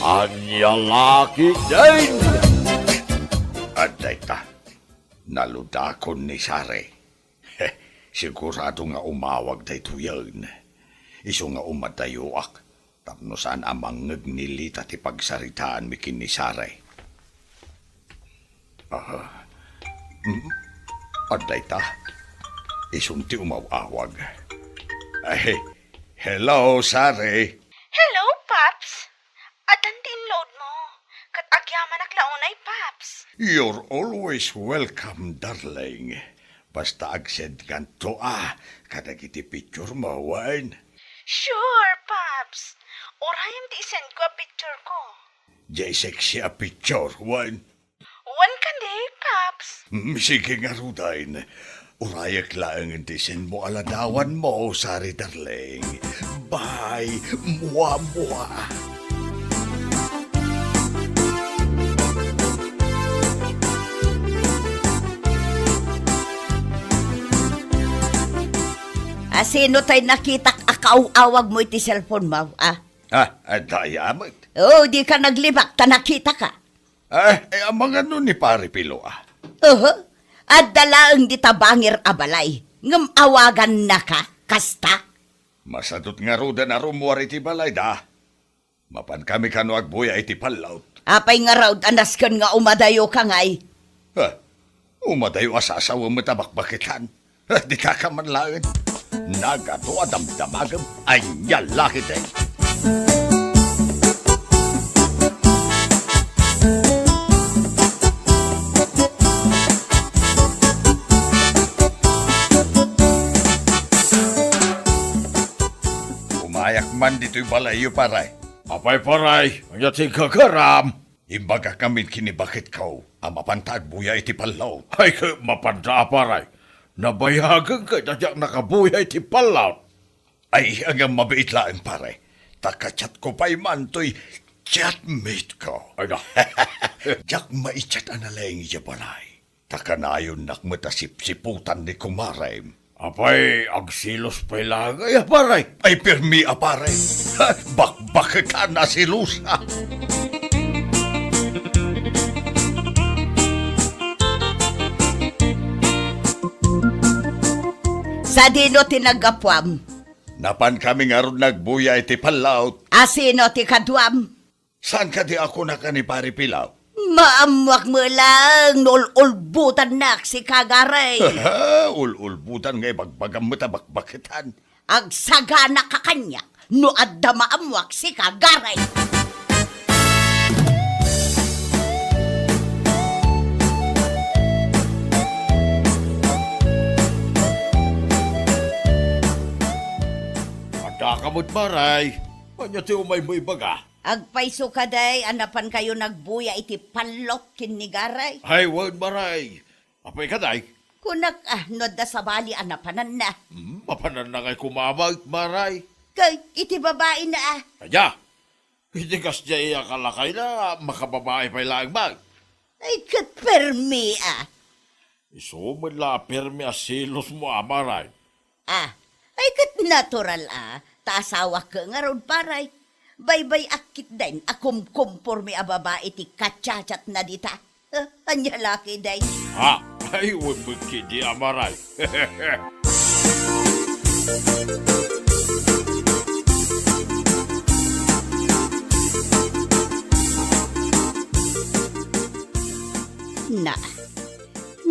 Ania La Ketdin. Adda ita, naludakon ni Sare. Sigurado nga umawag daytoyen. Isu nga umadayoak tapno saan a mangngeg ni Lita ti pagsaritaanmi ken ni Sare. Ah, mm, adda ita. Isun ti umaw-awag. Ay, hello, Sare. Hello, Paps. Addan ti inload mo. Ket agyamanak la unay, Paps. You're always welcome, darling. Basta agsendkanto a kadagiti picture mo, wen? Sure, Paps. Urayem ti isendko a picture ko. Jay sexy a picture, wen? Wen kadi, Paps? Mm, sige ngaruden. Urayek laengen ti send mo a ladawan mo, Sari darling. Bye, mua, mua. A, sino tay nakitak a kaaw-awag mo iti cellphone mo, a? Ah, adda aya met. Oh, dika naglibak ta nakitaka. Ah, eh, amangan ni Pare Pilo, ah. Oho, adda laeng dita bangir a balay, ngem awagannaka, kasta? Masadut ngaruden a rummuar iti balayda. Mapankami kano agbuya iti pallaw. Apay ngarud a nasken nga umadayoka ngay? Ah, umadayo a sasawem met a bakbaketan. Dika ka man laeng. Nagadu a damdamagem, ania la ketdi. Umayak man ditoy balayyo, pare. Apay, pare, ania ti gagaram? Imbagak ngamin ken ni baketko a mapanta agbuya iti pallaw. Ay, ket mapanta a, pare. Nabayagen ket a diak nakabuya iti pallaw. Ay, ngem mabiit laeng, pare. Ta ka-chatko pay man toy chatmate ko. Ay, na. Diak mai-chat a nalaing idiay balay. Ta kanayonnak met a sipsiputan ni kumarem. Apay, agselos pay laeng ay a paray? Ay, permi a paray. Bakbaketan a selosa. Sadino ti naggapuam? Napankami ngarud nagbuya iti pallaot. A sino ti kaduam? Saan kadi a kunak a ni Pari Pilaw? Maammoak met laeng no ul-ulbotannak sika, Garay. Ul-ulbotan nga ibagbagam met a bakbaketan. Agsagana ka kaniak no adda maammoak sika, Garay. Adda ka met, Maray. Ania ti umaymo ibaga? Agpayso kadi a napankayo nagbuya iti pallot ken ni Garay? Ay, wen, Maray. Apay kadi? Kunak, ah, no adda sabali a napananna. Hmm, mapananna ngay koma met, Maray. Kay, iti babaina, ah. Ania? Iti kasdiay a kalakayna, makababai pay laeng met. Ay, ket permi, ah. Isu met la a permi a selosmo, a, Maray. Ah, ay ket natural a, ta asawak ngarud, Paray. Baybay-ak ketdin a kumkumporme a babai ti kachatchatna dita. Ah, ania la ketdin? Ha? Ay, wen met ketdi, a, Maray. Na,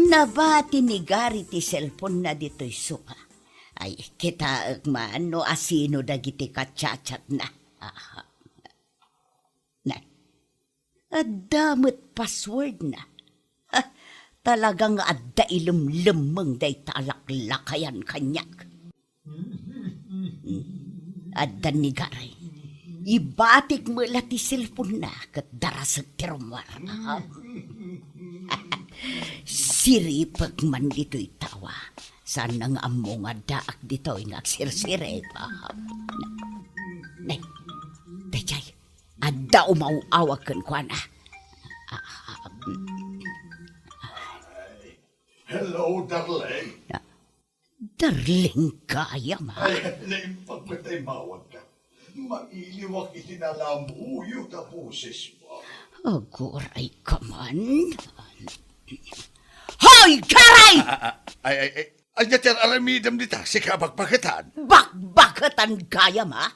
nabati ni Gary ti cellphone-na ditoy sofa. Ay, kitaek man no asino dagiti kachatchatna. Aha. Na, adda met passwordna. Ha, talaga nga adda ilemlemmeng dayta a laklakayan kaniak. Adda ni Garay. Ibatik met la ti cellphone-na ket darasek ti rummuar. Aha. Siripek man ditoy tawa. Saan nga ammo nga addaak ditoy nga agsirsirip. Nay, daydiay, adda umaw-awag kenkuana. Hello, darling. Darling gayam, a? Ay, naimbag met a immawagka. Mailiwak iti nalamuyo ta bosesmo. Aguray ka man. Hoy, Garay! A, a, a, ay, ay, ay, ania ti ar-aramidem dita? Sika a bakbaketan? Bakbaketan gayam, a?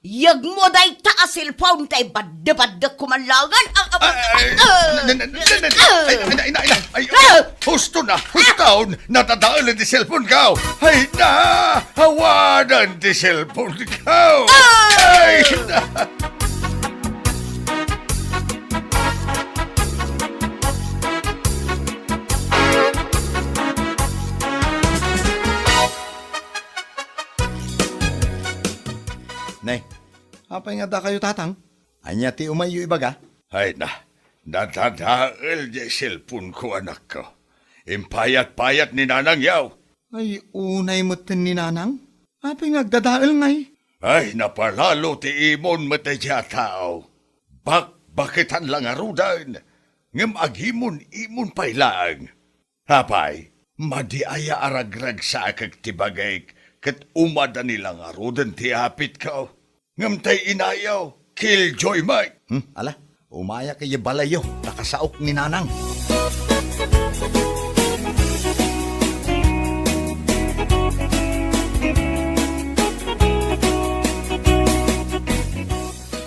Yegmo dayta a cellphone ta ibaddebaddekko man laengen. A, a, a, ay, ay, a, na, na, na, na, na, ay, ay, na, na, na, ay, ah! Husto na, husto! Nadadael ti cellphone ko! Ay na! Awanan ti cellphone ko! Ah! Ay na! Nay, apay nga addakayo, Tatang? Ania ti umayyo ibaga? Ay na, nadadael diay cellphone ko, anakko. Impayat-payat ni Nanang yaw. Ay, unay metten ni Nanang? Apay nga agdadael ngay? Ay, napalalo ti imon met daydiay a tao. Bakbaketan la ngaruden, ngem agimon-imon pay laeng. Apay, madi aya a ragragsaek ti bagik ket umadani la ngaruden ti apitko? Ngem tay inayo, killjoy met. Hmm, ala, umayak idiay balayyo, ta kasaok ni Nanang.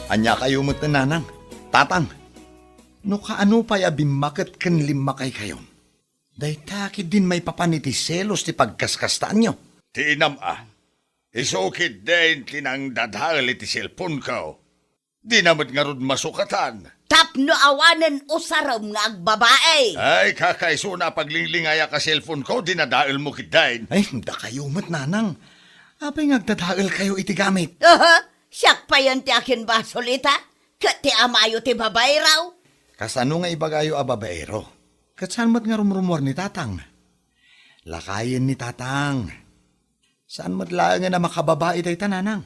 Ania kayo met, Nanang? Tatang, no kaano pay a bimmaket ken limmakay kayon? Dayta ketdin maipapan iti selos ti pagkaskastaanyo. Ti inam a, isu ketdin ti nangdadael iti cellphone ko. Dina met ngarud masukatan. Tapno awanen usarem nga agbabai. Ay, kakaisuna a paglinglingayak a cellphone ko, dinadaelmo ketdin. Ay, dakayo met, Nanang. Apay nga agdadael kayo iti gamit? Aha, siak payen ti akinbasol ita, ket ti amayo ti babaero. Kasano nga ibagayo a babaero? Ket saan met nga rumrumuar ni Tatang? Lakayen ni Tatang. Saan met laengen a makababai dayta, Nanang?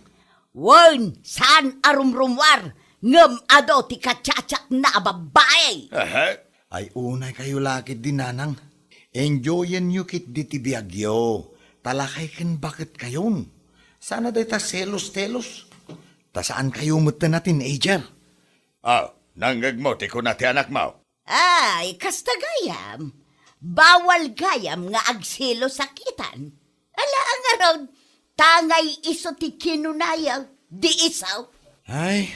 Wen, saan a rumrumuar, ngem adu ti kachatchatna a babbai. Aha. Ay, unay kayo la ketdi, Nanang. Enjoyenyo ketdi ti biagyo. Ta lakay ken baketkayon. Sana dayta selos-telos. Ta saankayo metten a teenager. Aw, nangngegmo ti kuna ti anakmo? Ay, kasta gayam. Bawal gayam nga agselos a kitan. Ala, a ngarud, tangay isu ti kinunaya, di isu. Ay,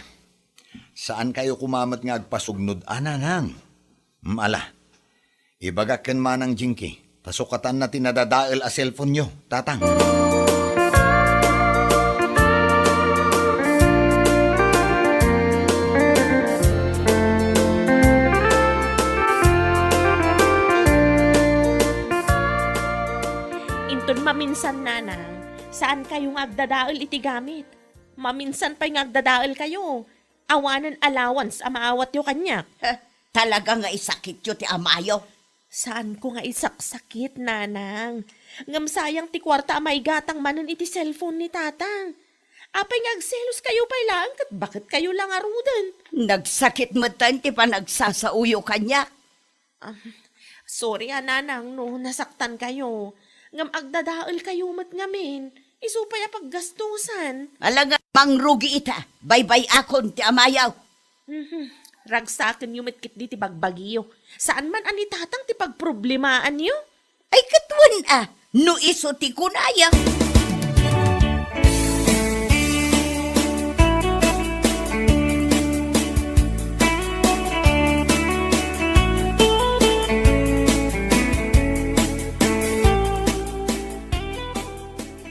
saankayo koma met nga agpasugnod a, nanang? Mm, ala, ibagak ken Manang Jinky, ta sukatanna ti nadadael a cellphone-yo, Tatang. Inton maminsan, Nanang, saankayo nga agdadael iti gamit. Maminsan pay nga agdadaelkayo. Awanen allowance a maawatyo kaniak. Heh, talaga nga isakityo ti amayo. Saanko nga isaksakit, Nanang. Ngem sayang ti kuarta a maigatang manen iti cellphone ni Tatang. Apay nga agseloskayo pay laeng ket baketkayo la ngaruden? Nagsakit metten ti panagsasaoyo kaniak. Ah, sorry a, Nanang, no nasaktankayo. Ngem agdadaelkayo met ngamin. Isu pay a paggastusan. Ala nga, mangrugi ita. Baybay-akon ti amayo. Mhm. Ragsakenyo met ketdi ti bagbagiyo. Saan man a ni Tatang ti pagproblemaanyo? Ay, ket wen a, no isu ti kunaya.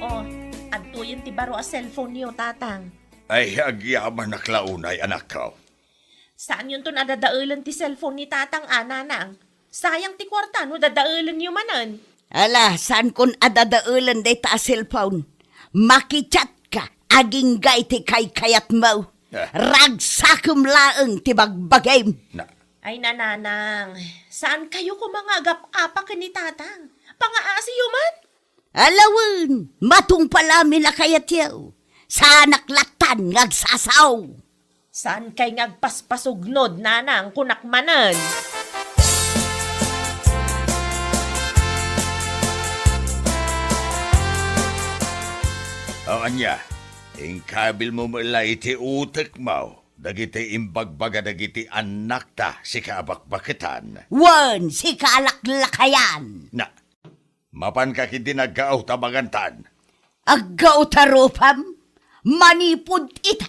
Oh, adtoyen ti baro a cellphone-yo, Tatang. Ay, agyamanak la unay, anakko. Saanyonton a dadaelen ti cellphone ni Tatang a, Nanang. Sayang ti kuarta no dadaelenyo manen. Ala, saankon a dadaelen dayta a cellphone. Makichat ka agingga iti kaykayatmo. Ah. Ragsakem laeng ti bagbagim. Na- Ay, Nanang, saankayo koma nga agap-apa ken ni Tatang. Pangaasiyo man. Ala wen, matungpal amin a kayatyo. Saanak lattan nga agsasao. Saankay nga agpaspasugnod, Nanang, kunak manen. O ania, inkabilmo met la iti utekmo dagiti imbagbaga dagiti annakta, sika a bakbaketan. Wen, sika a laklakayan. Na, Mapanka ketdi nga aggaw ta mangantan. Aggaw ta rupam? Manipud ita,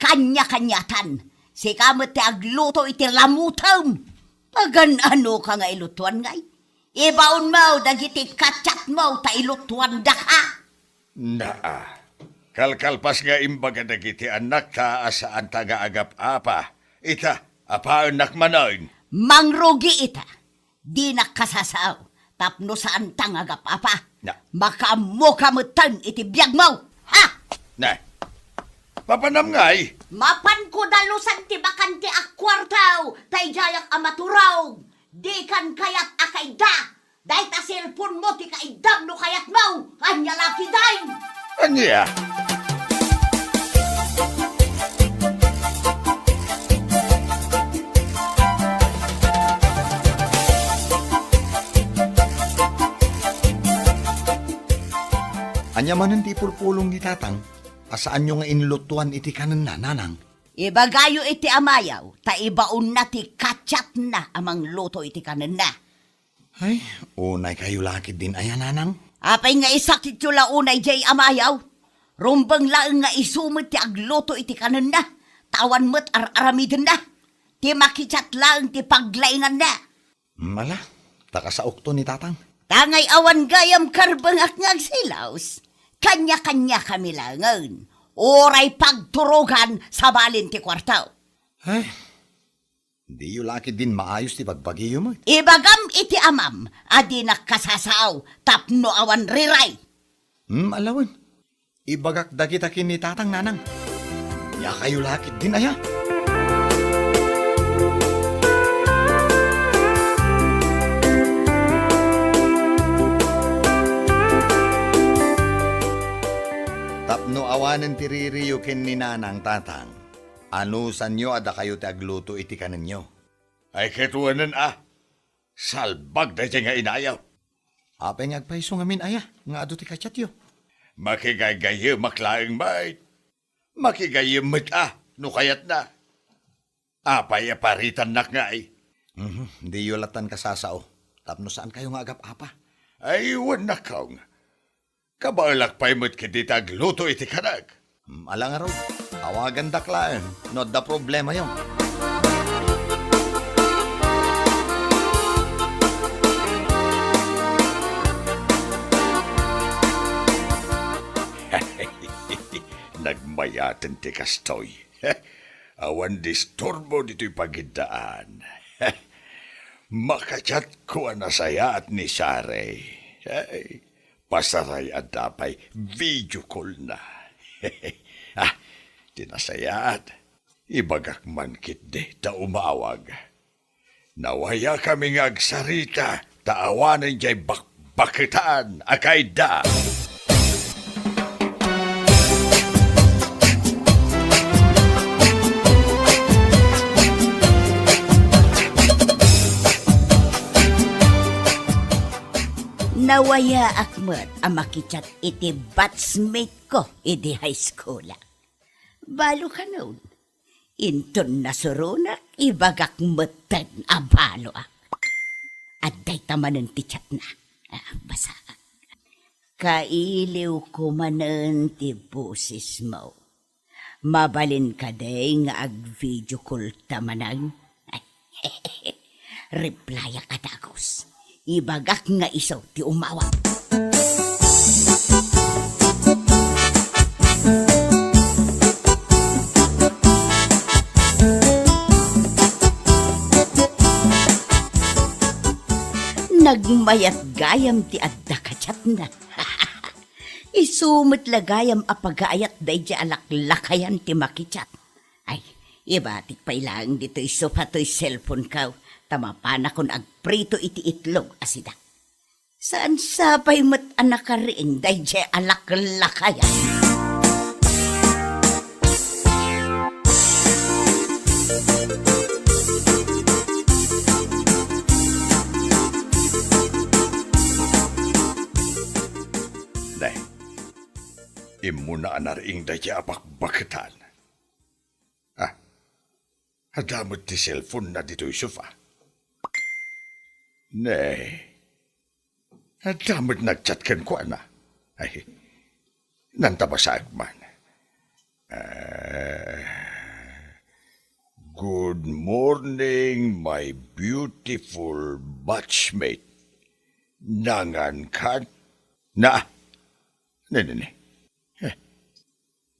kaniakaniatan, sika met ti agluto iti lamutem. Pagan-anoka nga ilutoan ngay? Ibaonmo dagiti kachatmo ta ilutoandaka. Naa, kalkalpas nga imbaga dagiti annakta a saanta nga agap-apa. Ita, apaennak manen. Mangrugi ita. Dinak kasasao tapno saanta nga agap-apa. Na. Makaammoka metten iti biagmo. Ha? Na. Papanam ngay? Mapanko dalusan ti bakante a kuarto, ta idiayak a maturog. Dikan kayat a kaidda. Dayta cellphone-mo ti kaiddam no kayatmo. Ania la ketdin? Ania? Ania manen ti ipulpulong ni Tatang a saanyo nga inlutoan iti kanenna, Nanang? Ibagayo iti amayo ta ibaonna ti kachatna a mangluto iti kanenna. Ay, unaykayo la ketdin aya, Nanang? Apay nga isakityo la unay diay amayo? Rumbeng laeng nga isu met ti agluto iti kanenna, ta awan met ar-aramidenna. Ti makichat laeng ti paglainganna. Mala, ta kasaokto ni Tatang. Tangay awan gayam karbengak nga agsilaos. Kaniakaniakami laengen. Uray pagturogan sabali ti kuarto. Ay, Diyo la ketdin maayos ti bagbagiyo met. Ibagam iti amam a dinak kasasao tapno awan riray. Hmm, ala wen. Ibagak dagita ken ni Tatang, Nanang. Aniakayo la ketdin aya? Tapno awanen ti ririyo ken ni Nanang, Tatang. Anusanyo a dakayo ti agluto iti kanenyo? Ay, ket wenen a, salbag daydiay nga inayo. Apay nga agpayso ngamin aya nga adu ti kachatyo? Makigaygayemak laeng met. Makigayyem met a no kayatna. Apay a paritannak ngay? Mhm, diyo lattan kasasao tapno saankayo nga agap-apa. Ay, wen, nakong. Kabaelak pay met ketdi ti agluto iti kanek. Hmm, ala ngarud, awagandak laeng no adda problemayo. Nagmayaten ti kastoy. Awan disturbo ditoy pagiddaan. Makachatko a nasayaat ni Sare. Ay, pasaray adda pay video call na. Ah, ti nasayaat, ibagak man ketdi ta umawag. Nawayakami nga agsarita, ta awanen jay bakbaketan a kayda. Nawayaak met a makichat iti batchmate ko idi high school. Balo kano. Inton nasuronak, ibagak metten a baloak. Adda ita manen ti chatna. Ah, basaak. Kailiwko manen ti bosesmo. Mabalin kadi nga ag-video call ta manen? Replyak a dagus. Ibagak nga isu ti umawag. Nagmayat gayam ti adda kachatna. Isu met la gayam a pagaayat daydiay a laklakayan ti makichat. Ay, ibatik pay laeng ditoy sofa toy cellphone ko, ta mapanakon agprito iti itlog a sida. Saan sa pay met a nakariing daydiay a laklakayan? Nay, immuna a nariing daydiay a bakbaketan. Ah, adda met ti cellphone na ditoy sofa. Ne, adda met nagchat kenkuana. Ay, nanta basaek man. Ah, "Good morning, my beautiful batchmate. Nangan kan?" Na, ne, ne, ne. Eh,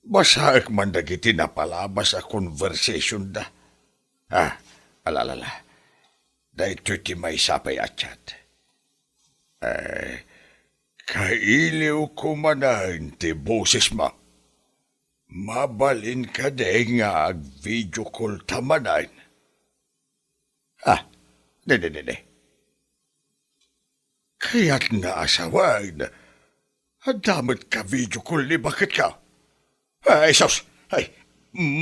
Basaek man dagiti napalabas a conversation da. Ah, ala, ala, ala. Daytoy ti maysa pay a chat. Eh, kailiwko manen ti bosesmo. Mabalin kadi nga ag-video call ta manen? Ah, ne, ne, ne, ne. Kayatna a sawen, adda met ka-video call ni baketko. Ay, sus! Ay,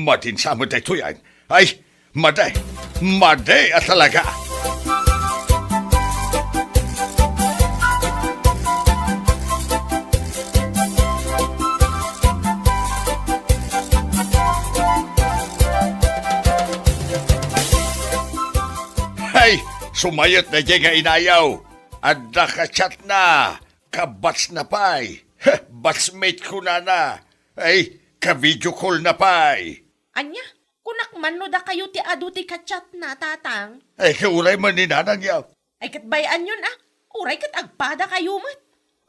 madin sa met daytoy, ay. Ay, madi! Madi a talaga! Ay, sumayot daydiay nga inayo. Adda ka-chatna. Ka-batch na pay. Heh, batchmate ko nana. Ay, ka-video call na pay. Ania, kunak man no dakayo ti adu ti ka-chatna, Tatang? Ay, kauray man ni Nanang yaw. Ay, ket bay-anyon a. Uray ket agpadakayo met.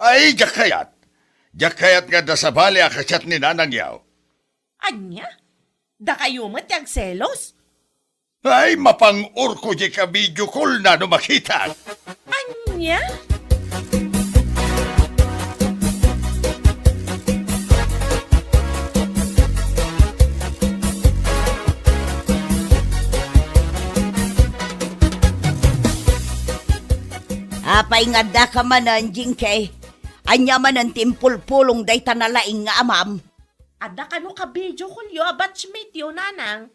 Ay, diak kayat. Diak kayat nga adda sabali a ka-chat ni Nanang yaw. Ania? Dakayo met ti agselos? Ay, mapang-orko diay ka-video call na no makitak. Ania? Apay nga adda ka manen, Jinky? Ania manen ti impulpulong dayta nalaing nga amam? Adda kano ka-video call yo a batchmate yo, Nanang?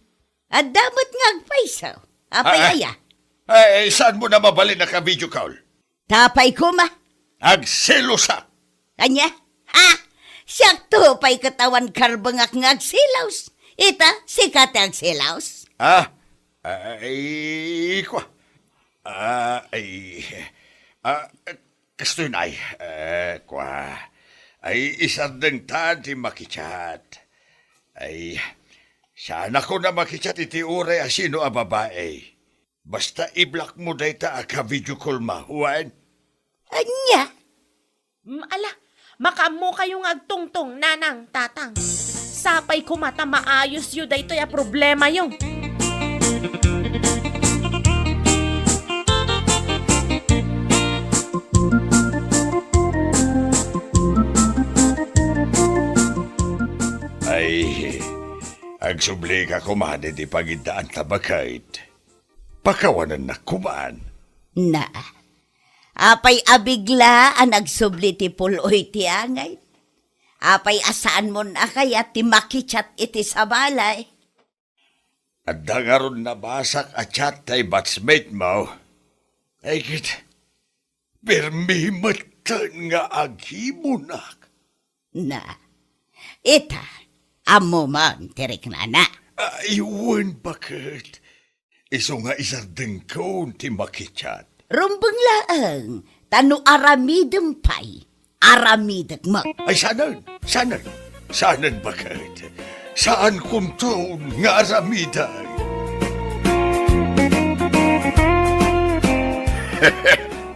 Adda met nga agpayso. Apay aya? Ay, saanmo na mabalin a ka-video call? Tapay koma. Agselosak! Ania? Ha? Siakto pay ket awan karbengak nga agselos. Ita, sika ti agselos? Ah, ay, kua. Ah, ay, ah, kastoy nay, eh, kua. Ay, isardengtan ti makichat. Ay, saanakon a makichat iti uray a sino a babai. Basta i-block mo dayta a ka-video call mo, wen? Ania? Mm, ala, makaammokayo nga agtungtong, nanang, tatang. Sapay koma ta maayosyo daytoy a problemayo. Ay, agsublika koma iti pagiddaanta, baket. Pakawanennak koman. Na, apay a bigla a nagsubli ti pul-oy ti angay? Apay a saanmon a kayat ti makichat iti sabali? Adda ngarud nabasak a chat ti batchmate mo. Ay ket, permi metten nga agimunak. Na, ita, ammo man ti riknana. Ay, wen, baket. Isu nga isardengkon ti makichat. Rumbeng laeng, ta no aramidem pay, aramidek met. Ay, saanen, saanen, saanen, baket. Saankonton nga aramiden.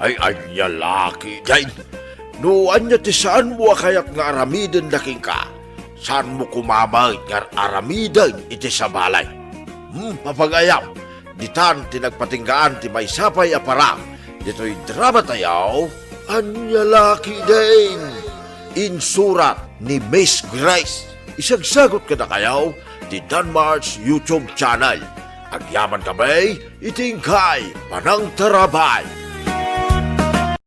Ay, ania la ketdin? No ania ti saanmo a kayat nga aramiden kenka, saanmo koma met nga aramiden iti sabali. Hmm, mapagayam, ditan ti nagpatinggaan ti maysa pay a parang ditoy drama tayo, Ania la ketdin? Insurat ni Miss Grace. Isagsagut kadakayo ti Danmar's YouTube channel. Agyaman kami iti inkay panangtarabay.